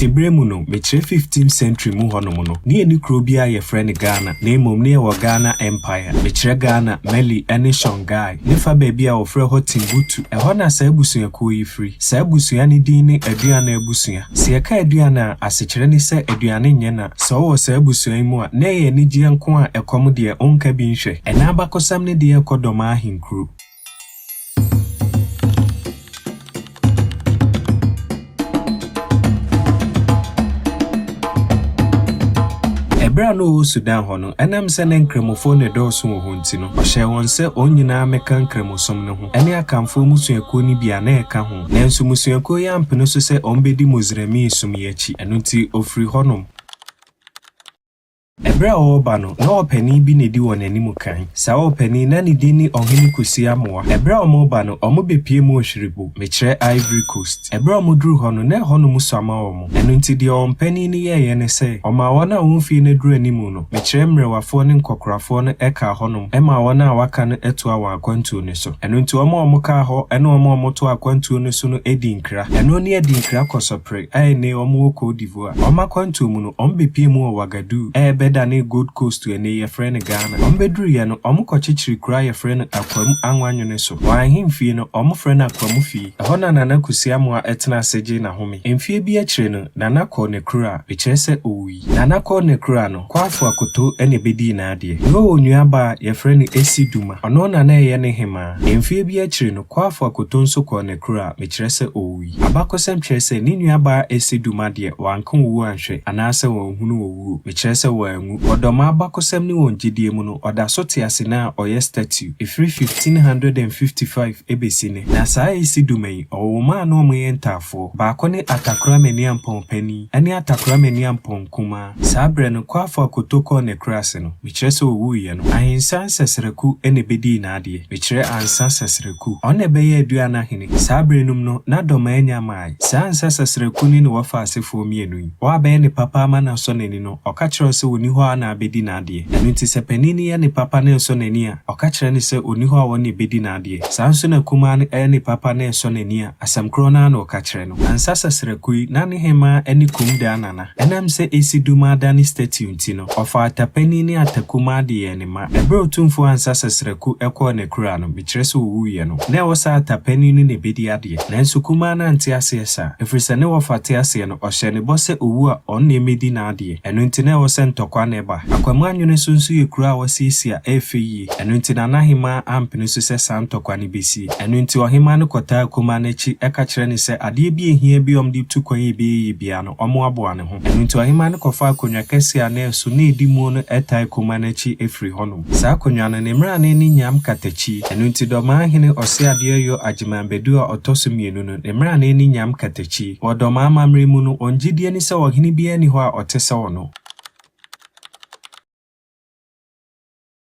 Tete berɛ mu no, mekyerɛ 15th century mu hɔnom no, ne yɛnni kuro bi a yɛfrɛ no Ghana, na mmom ne yɛwɔ Ghana Empire. Mekyerɛ Ghana, Mali ne Songhai, ne fa baabi a wɔfrɛ hɔ Timbuktu. Ɛhɔ na saa abusuakuo yi firi. Saa abusua no din ne Aduana abusua. Sɛ yɛka Aduana a, asekyerɛ ne sɛ aduane nyɛ na. Sɛ wowɔ saa abusua yi mu a, na ɛyɛ anigyeɛ nko a ɛkɔm deɛ wonka bi nhwɛ. Ɛnnɛ abakɔsɛm no deɛ rekɔ Dɔmaa ahenkuro. Ɛberɛ a na ɔwɔ Sudan hɔ no, ɛnam sɛ na Nkramofoɔ na ɛdɔɔso wɔ hɔ nti no, ɔhyɛɛ wɔn sɛ wɔn nyinaa mmɛka Nkramosom no ho, ɛne Akanfoɔ mmusuakuo no bi a na ɛka ho. Nanso mmusuakuo yi ampene so sɛ wɔbɛdi Mosremii som yi akyi, ɛno nti ɔfirii hɔnom. Ɛberɛ a wɔreba no, na ɔpanin bi na ɛdi wɔn anim kan. Saa ɔpanin yi, na ne din ne Ɔhene Kwesi Amoah. Ɛberɛ a wɔreba no, wɔbɛpue mu wɔ Hwiribo, mekyerɛ Ivory Coast. Ɛberɛ a wɔduruu hɔ no, na ɛhɔnom sua ma wɔn. Ɛno nti, deɛ wɔn panin no yɛeɛ ne sɛ, ɔmaa wɔn a wɔn mfeɛ no aduru anim no, mekyerɛ mmerewafoɔ ne nkɔkorafoɔ no kaa hɔnom maa wɔn a wɔaka no toaa wɔn akwantuo no so. Ɛno nti, wɔn a wɔkaa hɔ ne wɔn a wɔtoaa akwantuo no so no dii nkra. Ɛno ne Adinkra Kɔsɔpere a ɛnnɛ wɔwɔ Côte d'Ivoire. Wɔn akwantuo mu no, wɔbɛpuee mu wɔ Ouagadougou a ɛbɛdanee Gold Coast a ɛnnɛ yi yɛfrɛ no Ghana. Wɔbɛduruiɛ no, wɔkɔkyekyeree kuro a yɛfrɛ no Akwamu Anwanwene so. Wɔn ahemfie no, wɔfrɛ no Akwamu Fie. Ɛhɔ na Nana Kusi Amoah tenaa ase gyee n'ahome. Mfeɛ bi akyire no, Nana kɔɔ n'akura, mekyerɛ sɛ ɔwui. Nana kɔɔ n'akura no, Kwaafo Akoto na ɛbɛdii n'adeɛ. Na ɔwɔ nuabaa a yɛfrɛ no Esi Duma. Ɔno na na ɛyɛ ne hemaa. Mfeɛ bi akyire no, Kwaafo Akoto nso kɔɔ n'akura, mekyerɛ sɛ ɔwui. Abakɔsɛm kyerɛ sɛ ne nuabaa Esi Duma deɛ, wanka owuo anhwɛ, anaasɛ wanhunu owuo, mekyerɛ sɛ wanwu. Wɔ Dɔmaa abakɔsɛm ne wɔn gyedie mu no, ɔda so te ase nnɛ a ɔyɛ statue. Ɛfiri 1555 bɛsi nnɛ. Na saa Esi Duma yi, ɔwoo mma a na wɔyɛ ntaafoɔ. Baako ne Atakora Maniampɔn panin ne Atakora Maniampɔn kumaa. Saa berɛ no, Kwaafo Akoto kɔɔ n'akuraase no, mekyerɛ sɛ ɔwuiɛ no, Ahensa Nsɛsrɛku na ɛbɛdii n'adeɛ, mekyerɛ Ansa Sɛsrɛku. Ɔno na ɛbɛyɛɛ Aduana hene. Saa berɛ no mu no, na Dɔmaa anya mmaeɛ. Saa Ansa Sɛsrɛku ne ne wɔfa asefoɔ mmienu yi, wɔabɛyɛ ne papa ama no asɔ n'ani no, ɔka kyerɛɛ wo sɛ ɔnni hɔ a na abɛdi n'adeɛ. Ɛno nti sɛ panin no yɛ ne papa na ɛsɔ n'ani a, ɔka kyerɛ no sɛ ɔnni hɔ a ɔne ɛbɛdi n'adeɛ. Saa nso na kumaa no yɛ ne papa na ɛsɔ n'ani a, Asɛm korɔ no ara na ɔka kyerɛ no. Ansa Sɛsrɛko yi, na ne hemmaa ne kum daa Nana. Ɛnam sɛ Esi Dumaa dane statue nti no, ɔfaa Atapanin ne Atakumaa de yɛɛ ne mma. Ɛberɛ a Otumfoɔ Ansa Sɛsrɛko kɔɔ n'akuraa no, mekyerɛ sɛ ɔwuiɛ no, na ɛwɔ sɛ Atapanin no na ɛbɛdi adeɛ. Nanso Kumaa no ante aseɛ saa. Ɛfiri sɛ ne wɔfa te aseɛ no, ɔhyɛɛ no bɔ sɛ ɔwu a, ɔno na ɛmmɛdi n'adeɛ. Ɛno nti na ɛwɔ sɛ ntɔkwa na ɛba. Akwamu Anwene so nso yɛ kuro a wɔasiesie a ɛyɛ fɛ yie. Ɛno nti Nana Hemaa ampene so sɛ saa ntɔkwa no bɛsie. Ɛno nti ɔhemaa no kɔtaa akumaa no akyi ka kyerɛɛ no sɛ adeɛ bi a ɛhia bi a wɔde tu kwan a ɛbɛyɛ yie biara no, ɔmmoaboa ne ho. Ɛno nti ɔhemaa no kɔfaa akonnwa kɛseɛ a na ɛso na ɛdi muo no taa akumaa no akyi firii hɔnom. Saa akonnwa no, ne mmrane ne Nyam Katakyie. Ɛno nti Dɔmaa hene Ɔseadeɛyɔ Agyeman Badu a ɔtɔ so mmienu no, ne mmrane ne Nyam Katakyie. Wɔ Dɔmaa amammerɛ mu no, wɔn gyedie ne sɛ ɔhene biara nni hɔ a ɔte sɛ ɔno.